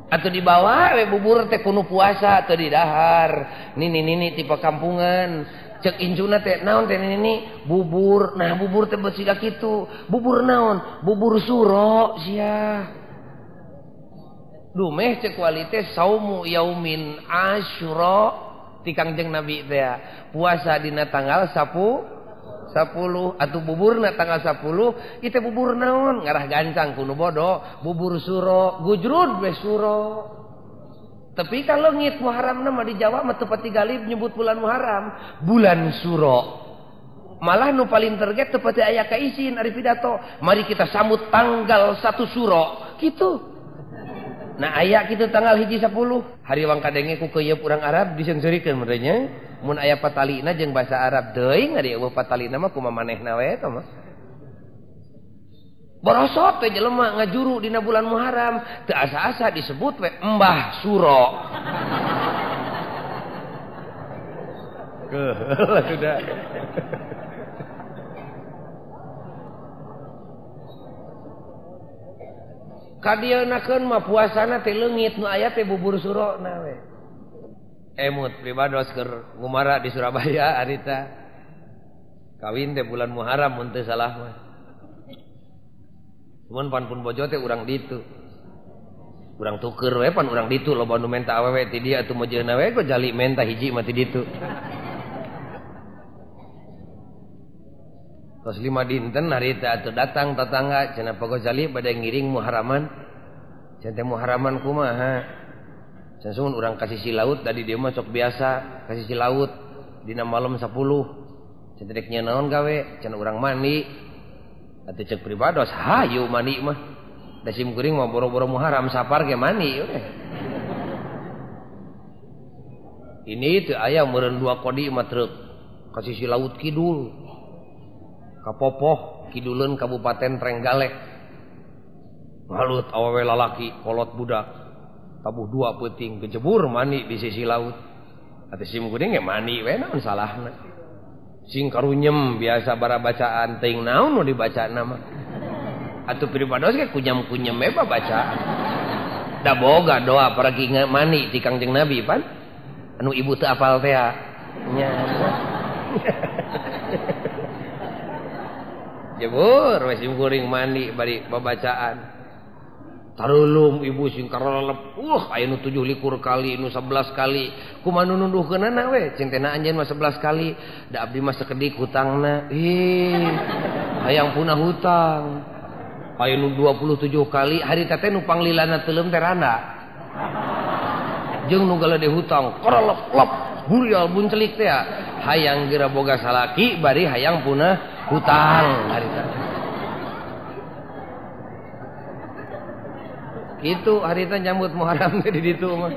Atuh dibawa we bubur teh kuno puasa teu didahar. Nini-nini tipe kampungan. Cek incuna teh naon teh nini bubur. Nah bubur teh beusiga kitu. Bubur naon? Bubur suro sia. Dumeh cek wali teh saumu yaumin asyura ti Kangjeng Nabi teh. Puasa dina tanggal 10 atau buburna tanggal 10 itu bubur naon ngarah gancang kuno bodoh bubur suro gujrud we suro. Tapi kalau ngit Muharram mah di Jawa mah teu pati galib nyebut bulan Muharram bulan suro. Malah nu paling terget teu pati aya kaisin ari pidato mari kita sambut tanggal 1 suro kitu. Nah aya kitu tanggal 1 10 hari wang kadenge ku keuyeup urang Arab diseungseurikeun merenya. Mun aya patalina jeung bahasa Arab teuing ari eueuh patalina mah kumaha manehna we eta mah. Borosot we jelema ngajuru dina bulan Muharram teu asa-asa disebut we Mbah Suro. Keuheul sudah. Kadieunakeun mah puasana teh leungit nu aya teh bubur surona we. Emut pribados keur ngumara di Surabaya harita. Kawin teh bulan Muharram mun teu salah mah. Cuman pan pun bojo teh urang ditu. Urang tuker we pan urang ditu loba nu menta awewe ti dieu atuh mojeuna we jali menta hiji mah ti ditu. Tos 5 dinten harita atuh datang tetangga cenah Pak Gozali bade ngiring Muharraman. Cenah teh Muharraman kumaha? Cenah urang ka sisi laut tadi dia mah sok biasa ka sisi laut dina malam 10. Cenah rek naon gawe? Cenah urang mandi. Atuh cek pribados hayu mandi mah. Da sim kuring mah boro-boro Muharram sapar ge mandi we. Ini teu aya meureun 2 kodi mah truk ka sisi laut kidul. Kapopoh kiduleun Kabupaten Trenggalek. Ngalut awewe lalaki kolot budak. Tabuh dua peuting kejebur mandi di sisi laut. Atuh sim kuring ge mandi we naon salahna. Sing karunyem biasa bara bacaan teuing naon nu dibacana mah. Atuh pribados ge kunyam-kunyem we bacaan. Da boga doa pergi mandi ti Kangjeng Nabi pan. Anu ibu teu apal teh nya. Jebur we sim kuring mandi bari babacaan. Tarulum ibu sing karolep, aya nu 27 kali, nu 11 kali. Kumaha nu nunduhkeunana we, cintena anjeun mah 11 kali, da abdi mah sakedik hutangna. Ih, hayang punah hutang. Aya nu 27 kali, harita teh nu panglilana teuleum teh randa. Jeung nu galede hutang, karolep lep, burial buncelik teh. Hayang geura boga salaki bari hayang punah hutang harita. Itu harita nyambut Muharram di ditu mah.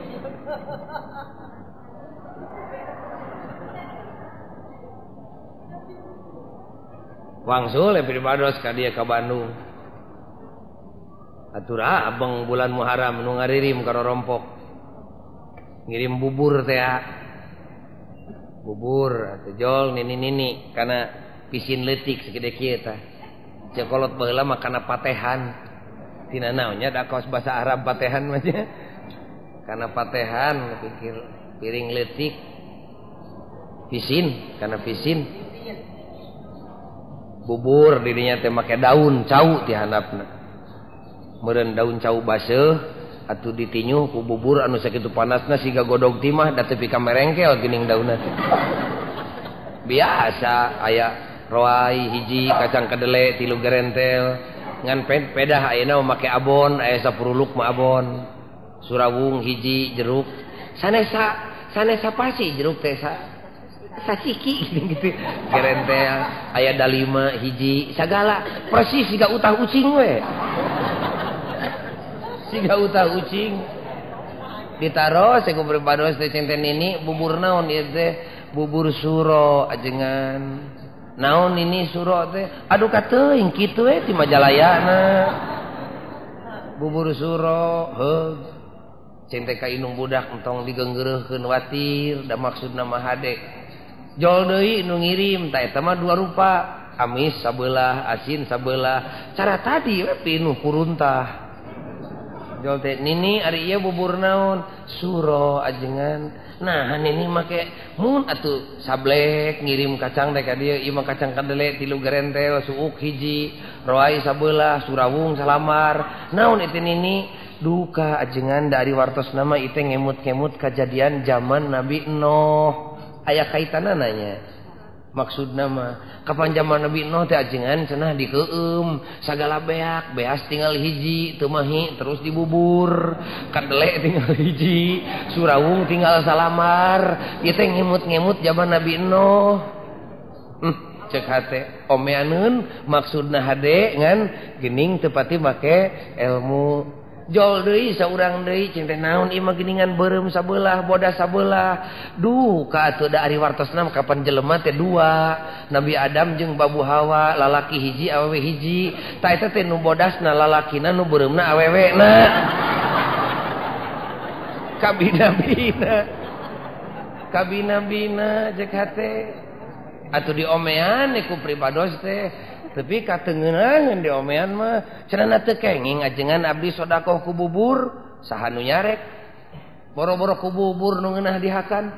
Wangsul pribados ka dieu ka Bandung. Atur abang bulan Muharram nu ngaririm ka rorompok. Ngirim bubur teh. Bubur atuh jol nini-nini kana pisin leutik segede kieu tah. Ceuk kolot baheula mah kana patehan. Tina naonnya da kaos bahasa Arab patehan mah nya. Kana patehan pikir piring leutik pisin kana pisin bubur dirinya teh make daun cau ti handapna. Meureun daun cau baseuh atuh ditinyuh ku bubur anu sakitu panasna siga godog timah da tepi ka merengkel geuning daunna teh. Biasa aya roai hiji kacang kedele 3 gerentel. Ngan pedah ayeuna make abon aya sapuruluk mah abon surawung hiji jeruk sanesa sanesa pasi jeruk teh saciki gitu gerentel aya dalima hiji sagala persis siga utah ucing we siga utah ucing ditaros ku pribados teh centen ini bubur naon ieu teh bubur suro ajengan. Naon ini suro teh aduh kateuing kitu we ti Majalayana bubur suro heug cing teh ka indung budak entong digeunggeureuhkeun watir da maksudna mah hade jol deui nu ngirim ta eta mah dua rupa amis sabelah asin sabelah cara tadi we pinuh kuruntah jol teh nini ari ieu bubur naon suro ajengan. Nah nini make mun atuh sablek ngirim kacang teh ka dieu ieu mah kacang kadele 3 gerentel suuk hiji roai sabelah surawung salamar naon itu nini duka ajengan dari wartos nama itu ngemut-ngemut kejadian zaman Nabi Nuh aya kaitanana nya maksudna mah kapan zaman Nabi Nuh teh ajengan cenah dikeueum sagala beak beas tinggal hiji teu mahi terus dibubur kadele tinggal hiji surawung tinggal salamar ieu teh ngemut-ngemut zaman Nabi Nuh. Cek hate omeaneun maksudna hade ngan geuning teu pati make ilmu. Jol deui saurang deui cing teh naon ieu mah geuningan beureum sabelah bodas sabelah. Duh ka atuh da ari wartosna kapan jelema teh dua Nabi Adam jeung Babu Hawa lalaki hiji awewe hiji ta eta teh nu bodasna lalakina nu beureumna awewena. Kabina-bina kabina-bina cek hate atuh diomean ku pribados teh. Tapi katengeunangeun diomean mah cenah teu kenging ajengan abdi sedekah ku bubur saha nu nyarek boro-boro ku bubur nu ngeunah dihakan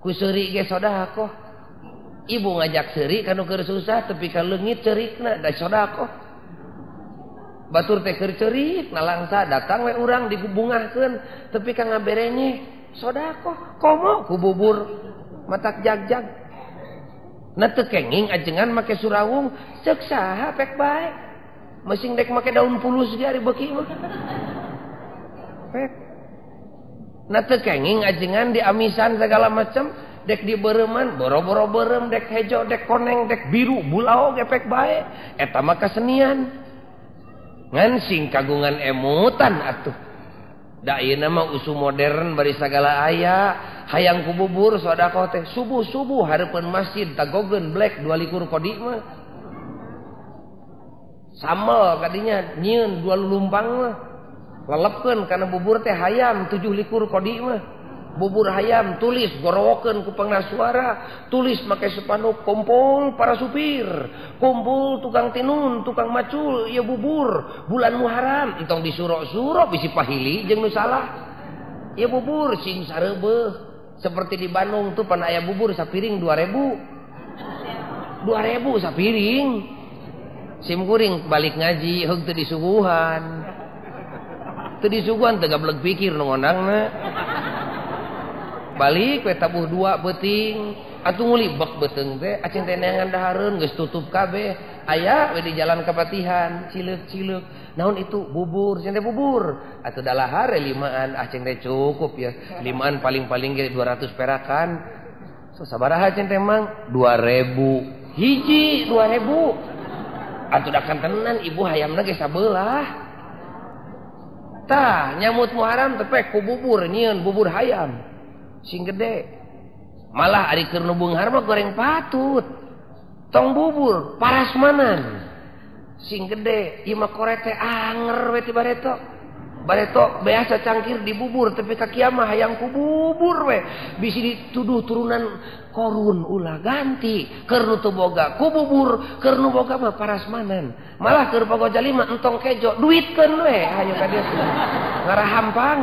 ku seuri ge sedekah ibu ngajak seuri ka nu keur susah tepi ka leungit ceurikna da sedekah batur teh keur ceurik nalangsa datang we urang digubungahkeun tepi ka ngaberenyeh sedekah komo ku bubur matak jag-jag. Nah teu kenging ajengan make surawung ceuk saha pek bae masing dek make daun pulus ge ari beuki mah pek. Nah teu kenging ajengan diamisan segala macam dek dibereuman boro-boro beureum dek hejo dek koneng dek biru bulao ge pek bae eta mah kasenian ngan sing kagungan emutan atuh. Da ayeuna mah usum modern bari sagala aya hayang ku bubur sedekah teh subuh-subuh hareupeun masjid tagogeun black 22 kodi mah. Sambel kadinya nyieun dua lulumpang mah. Lelepkeun kana bubur teh hayam 7 likur kodi mah. Bubur hayam tulis gorowokeun ku pengeras suara, tulis make spanduk kumpul para supir, kumpul tukang tinun, tukang macul, ieu bubur bulan Muharram entong disuro-suro bisi pahili jeung nu salah. Ieu bubur sing sareubeuh. Seperti di Bandung tuh pan aya bubur sapiring 2000. 2000 sapiring. Sim kuring balik ngaji heug teu disuguhan. Teu disuguhan teu gableg pikir nu ngondangna. Balik we tabuh 2 beuting atuh ngulibek beuteung teh acing teh neangan dahareun geus tutup kabeh aya we di jalan Kapatihan cileuk-cileuk naon itu bubur cing teh bubur atuh dalahar 5an ah cing teh cukup ya 5an paling-paling ge 200 perakan so sabaraha cing teh mang 2000 hiji 2000 atuh da kantenan ibu hayamna ge sabelah tah nyamut Muharram teh ku bubur nyieun bubur hayam sing gede malah ari keur nu beunghar mah goreng patut tong bubur parasmanan sing gede ieu mah korete anger we ti bareto bareto biasa cangkir dibubur tapi ka kiamah hayang ku bubur we bisi dituduh turunan korun ulah ganti keur nu teu boga ku bubur keur nu boga mah parasmanan malah keur pagojali mah entong kejo duitkeun we hayu ka dieu ngarahampang.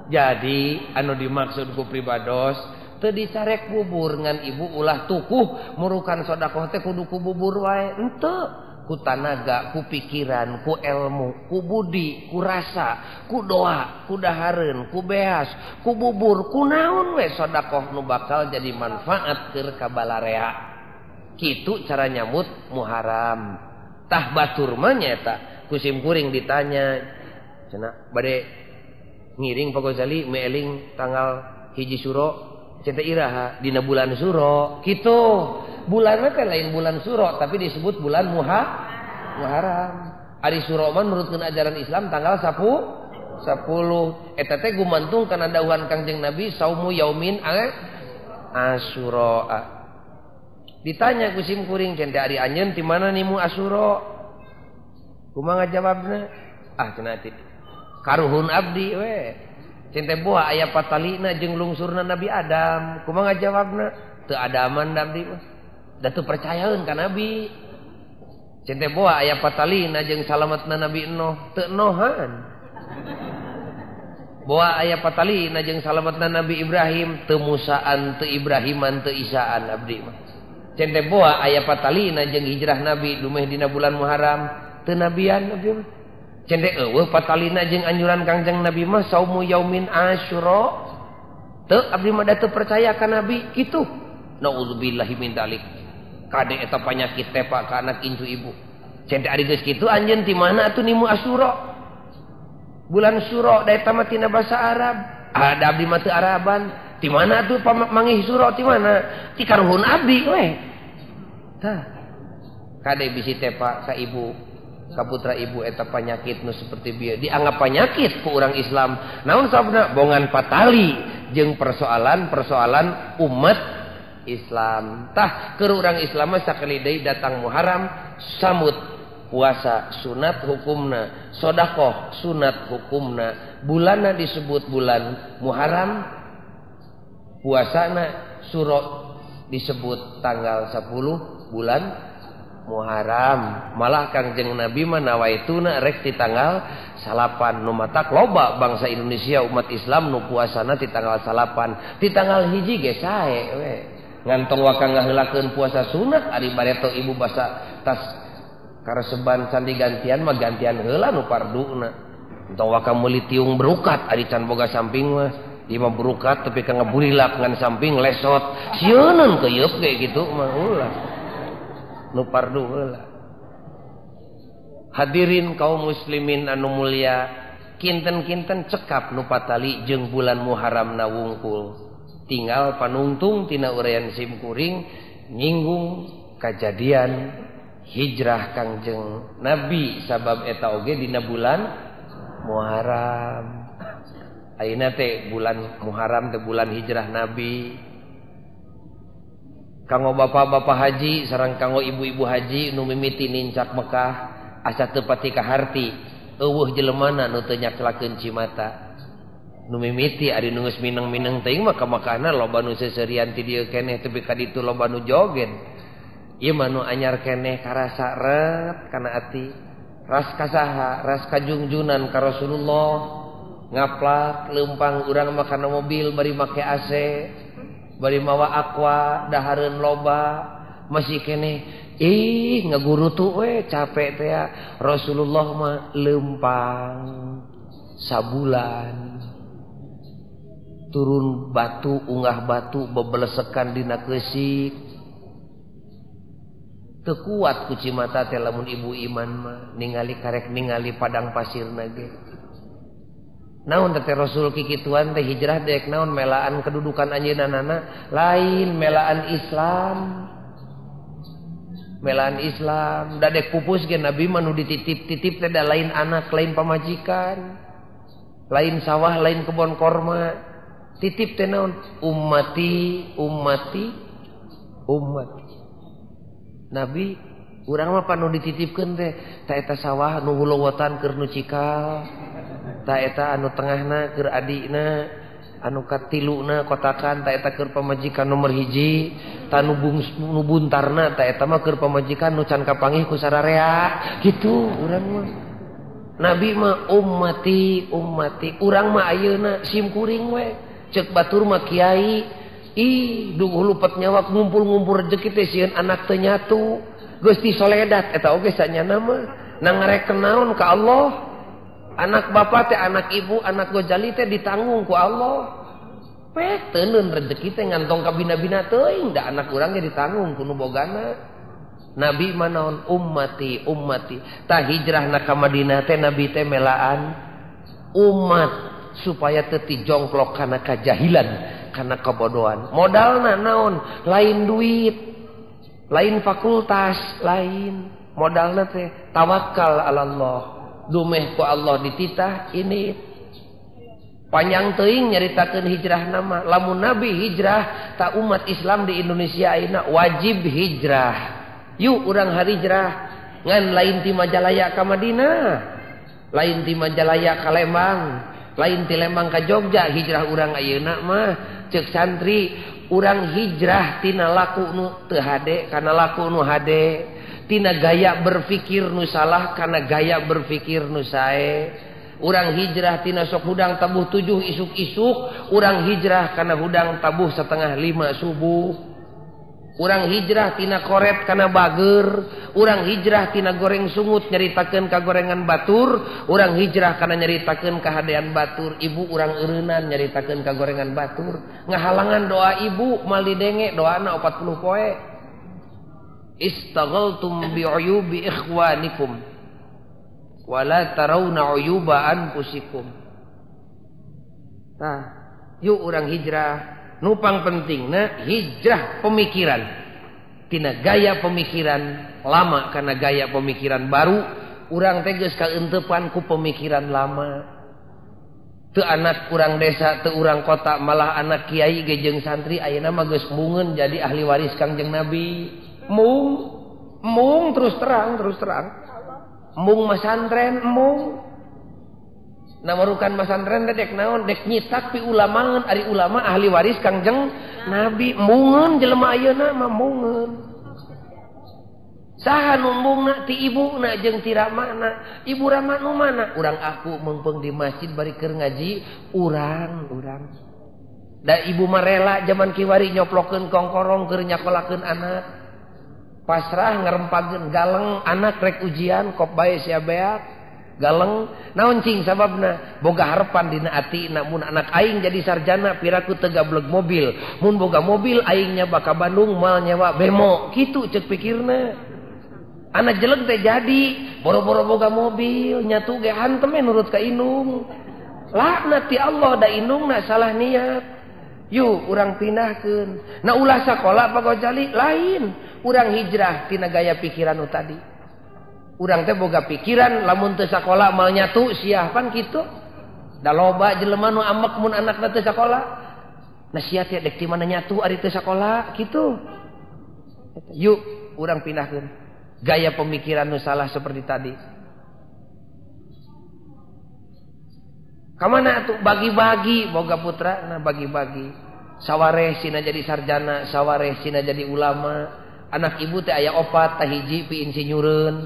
Jadi anu dimaksud ku pribados teu dicarek bubur ngan ibu ulah tukuh murukan sedekah teh kudu ku bubur wae henteu ku tanaga ku pikiran ku ilmu ku budi ku rasa ku doa ku dahareun ku beas ku bubur ku naon we sedekah nu bakal jadi manfaat keur ka balarea. Kitu cara nyambut Muharram. Tah batur mah nyaeta ku sim kuring ditanya cenah bade ngiring Pak Gozali meeling tanggal 1 Suro cenah iraha dina bulan Suro kitu bulanna teh lain bulan Suro tapi disebut bulan Muharram. Ari Suro mah nurutkeun ajaran Islam tanggal 10 eta teh gumantung kana dawuhan Kangjeng Nabi saumu yaumin Asyura. Ditanya ku sim kuring cenah ari anjeun ti mana nimu Asyura? Kumaha ngajawabna? Ah cenah teh karuhun abdi we. Cente boa aya patalina jeung lungsurna Nabi Adam. Kumaha ngajawabna? Teu adaman abdi mah. Da teu percayaeun ka Nabi. Cente boa aya patalina jeung salametna Nabi Nuh, teu nohan. Boa aya patalina jeung salametna Nabi Ibrahim, teu Musaan, teu Ibrahiman, teu Isaan abdi mah. Cente boa aya patalina jeung hijrah Nabi dumeh dina bulan Muharram, teu nabian abdi mah. Cende eueuh patalina jeung anjuran Kangjeng Nabi mah saumu yaumin Asyura. Teu abdi mah da teu percaya ka Nabi kitu. Nauzubillahi min dzalik. Kade eta panyakit teh Pak ka anak incu ibu. Cende ari geus kitu anjeun ti mana atuh nimu Asyura? Bulan Suro da eta mah tina basa Arab. Ah da abdi mah teu Araban. Ti mana atuh mangih Suro ti mana? Ti karuhun abdi we. Tah. Kade bisi teh Pak ka ibu kaputra ibu eta panyakit nu seperti bieu dianggap panyakit ku urang Islam. Naon sababna? Bongan patali jeung persoalan-persoalan umat Islam. Tah keur urang Islam mah sakali deui datang Muharram samut puasa sunat hukumna, sedekah sunat hukumna. Bulanna disebut bulan Muharram, puasana Suro disebut tanggal 10 bulan Muharram. Malah Kangjeng Nabi mah nawaituna rek di tanggal 9 nu matak loba bangsa Indonesia umat Islam nu puasana di tanggal 9 di tanggal 1 ge sae we. Ngantong waka ngaheulakeun puasa sunat ari bareto ibu basa tas kareseban can digantian mah gantian heula nu parduna. Entong waka meuli tiung berukat ari can boga samping mah ieu mah berukat tapi ka ngaburilak ngan samping lesot sieuneun keuyeub ge kitu mah ulah. Nu pardu heula. Hadirin kaum muslimin anu mulia, kinten-kinten cekap nu patali jeung bulan Muharram na wungkul. Tinggal panungtung tina uraian sim kuring nyinggung kajadian hijrah Kangjeng Nabi sabab eta oge dina bulan Muharram. Ayeuna teh bulan Muharram teh bulan hijrah Nabi. Kanggo bapak-bapak haji sareng kanggo ibu-ibu haji nu mimiti nincak Mekah asa teu pati kaharti eueuh jelemana nu teu nyaklakeun cimata. Nu mimiti ari nu geus mineng-mineng teuing mah ka Mekahna loba nu seuseurian ti dieu keneh tepi ka ditu loba nu joget. Ieu mah nu anyar keneh karasa ret kana ati. Ras kasaha, ras kajungjunan ka Rasulullah. Ngaplak leumpang urang mah kana mobil bari make AC, bari mawa aqua, dahareun loba, masih keneh ih ngagurutu we capek teh ya. Rasulullah mah leumpang sabulan turun batu unggah batu bebelesekan dina keusik. Teu kuat ku cimata teh lamun ibu iman mah ningali karek ningali padang pasirna ge. Naon teh Rasul kikituan teh hijrah dek naon melaan kedudukan anjeunna lain melaan Islam. Melaan Islam da dek pupus ge Nabi mah nu dititip-titip teh da lain anak, lain pamajikan, lain sawah, lain kebon korma. Titip teh naon? Ummati, ummati, ummati. Nabi urang mah panu dititipkeun teh ta eta sawah nu hulowotan keur nu cikal, ta eta anu tengahna keur adina, anu katiluna kotakan ta eta keur pamajikan nomor hiji, ta nu buntarna ta eta mah keur pamajikan nu can kapanggih ku sararea kitu urang mah. Nabi mah ummati ummati, urang mah ayeuna sim kuring we ceuk batur mah kiai. Ih duh lupet nyawa ngumpul-ngumpul rezeki teh sieun anak teu nyatu. Geus ti soledat eta oge sanyana mah na ngareken naon ka Allah. Anak bapak teh anak ibu anak Gojali teh ditanggung ku Allah. Pek teuneun rezeki teh ngantong ka bina-bina teuing da anak urang ge ditanggung ku nu bogana. Nabi mah naon ummati ummati. Tah hijrahna ka Madinah teh Nabi teh melaan umat supaya teu tijongklok kana kajahilan, kana kebodohan. Modalna naon? Lain duit, lain fakultas, lain. Modalna teh tawakal ala Allah. Dumeh ku Allah dititah ini. Panjang teuing nyaritakeun hijrah nama. Lamun Nabi hijrah, tak umat Islam di Indonesia ayeuna wajib hijrah. Yuk urang hijrah ngan lain ti Majalaya ka Madinah, lain ti Majalaya ka Lembang, lain ti Lembang ka Jogja. Hijrah urang ayeuna mah ceuk santri urang hijrah tina laku nu teu hade kana laku nu hade, tina gaya berpikir nu salah kana gaya berpikir nu sae. Urang hijrah tina sok hudang tabuh 7 isuk-isuk, urang hijrah kana hudang tabuh 4:30 subuh. Urang hijrah tina koret kana bager, urang hijrah tina goreng sungut nyaritakeun ka gorengan batur, urang hijrah kana nyaritakeun kahadean batur. Ibu urang eureunnan nyaritakeun ka gorengan batur, ngahalangan doa ibu mal didenge doana 40 poe. Istaghaltum bi'uyubi ikhwanikum wala tarawna uyuba anfusikum. Tah, yuk urang hijrah. Nupang pentingna hijrah pemikiran tina gaya pemikiran lama kana gaya pemikiran baru. Urang teh geus kaeuntepan ku pemikiran lama. Teu anak urang desa, teu urang kota, malah anak kiai ge jeung santri ayeuna mah geus mungeun jadi ahli waris Kangjeng Nabi. Mung mung terus terang, terus terang. Mung masantren mung. Namarukan masantren teh dek naon, dek nyitak pi ulamangeun ari ulama ahli waris Kangjeng Nabi. Mungeun jelema ayeuna mah mungeun. Saha nu mungna? Ti ibuna jeung ti ramana. Ibu rama nu mana? Urang aku meungpeung di masjid bari keur ngaji, urang urang. Da ibu mah rela jaman kiwari nyoplokeun kongkorong keur nyakolakeun anak. Pasrah ngerempageun galeng anak rek ujian kop bae sia beak. Galeng naon cing sababna? Boga harapan dina ati namun anak aing jadi sarjana piraku teu gableg mobil. Mun boga mobil aingnya baka Bandung moal nyewa bemo. Kitu ceuk pikirna. Anak jelek teh jadi boro-boro boga mobil nyatu ge hantem nurut ka indung. Laknat ti Allah da indungna salah niat. Yuk urang pindahkeun. Nah ulah sakola Pak Gojali lain. Urang hijrah tina gaya pikiran nu tadi. Urang teh boga pikiran lamun teu sakola mal nyatu siah pan kitu. Da loba jelema nu amek mun anakna teu sakola. Nah sia teh dek ti mana nyatu ari teu sakola kitu. Yuk urang pindahkeun gaya pemikiran nu salah seperti tadi. Kamana atuh bagi-bagi boga putra nah bagi-bagi. Sawareh sina jadi sarjana, sawareh sina jadi ulama. Anak ibu teh aya opat, tah hiji pi insinyureun,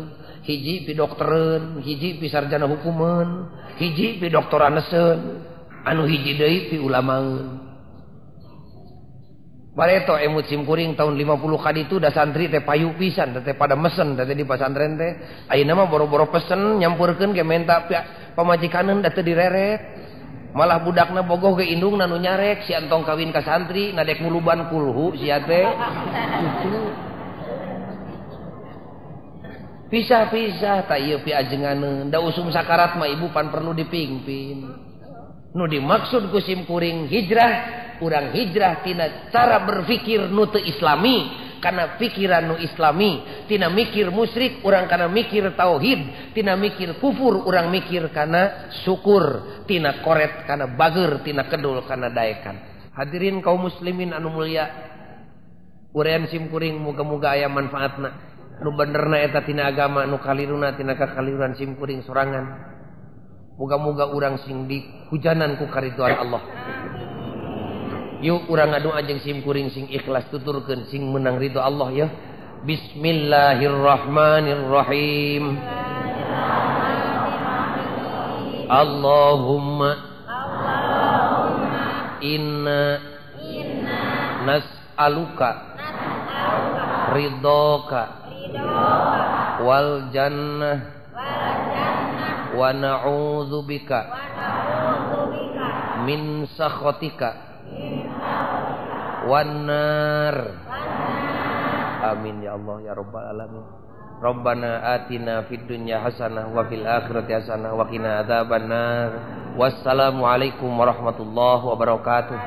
hiji pi doktereun, hiji pi sarjana hukumeun, hiji pi doktoraneseun, anu hiji deui pi ulamaeun. Bareto emut simkuring tahun 50 kaditu da santri teh payu pisan teh pada mesen teh di pasantren teh. Ayeuna mah boro-boro pesen nyampurkeun ge menta pamajikaneun da teu direret. Malah budakna bogoh ge indungna nu nyarek si entong kawin ka santri nadek muluban kulhu sia teh. Gitu. Pisah-pisah tak ieu pi ajenganeun da usum sakarat mah ibu pan perlu dipingpin. Nu dimaksud ku simkuring hijrah, urang hijrah tina cara berpikir nu teu islami kana pikiran nu islami, tina mikir musyrik urang kana mikir tauhid, tina mikir kufur urang mikir kana syukur, tina koret kana bager, tina kedul kana daekan. Hadirin kaum muslimin anu mulia, urang simkuring muga-muga aya manfaatna. Nu benerna eta tina agama, nu kaliruna tina kakaliruan simkuring sorangan. Muga-muga urang sing dihujanan ku kariduan Allah. Yuk urang ngadoa jeung simkuring sing ikhlas tuturkeun sing menang ridho Allah ya. Bismillahirrahmanirrahim. Allahumma inna nas'aluka ridhoka wal jannah wa na'udzubika min sakhatika wan nar. Amin ya Allah ya rabbal alamin. Rabbana atina fid dunya hasanah wa fil akhirati hasanah wa qina adzabannar. Wassalamualaikum warahmatullahi wabarakatuh.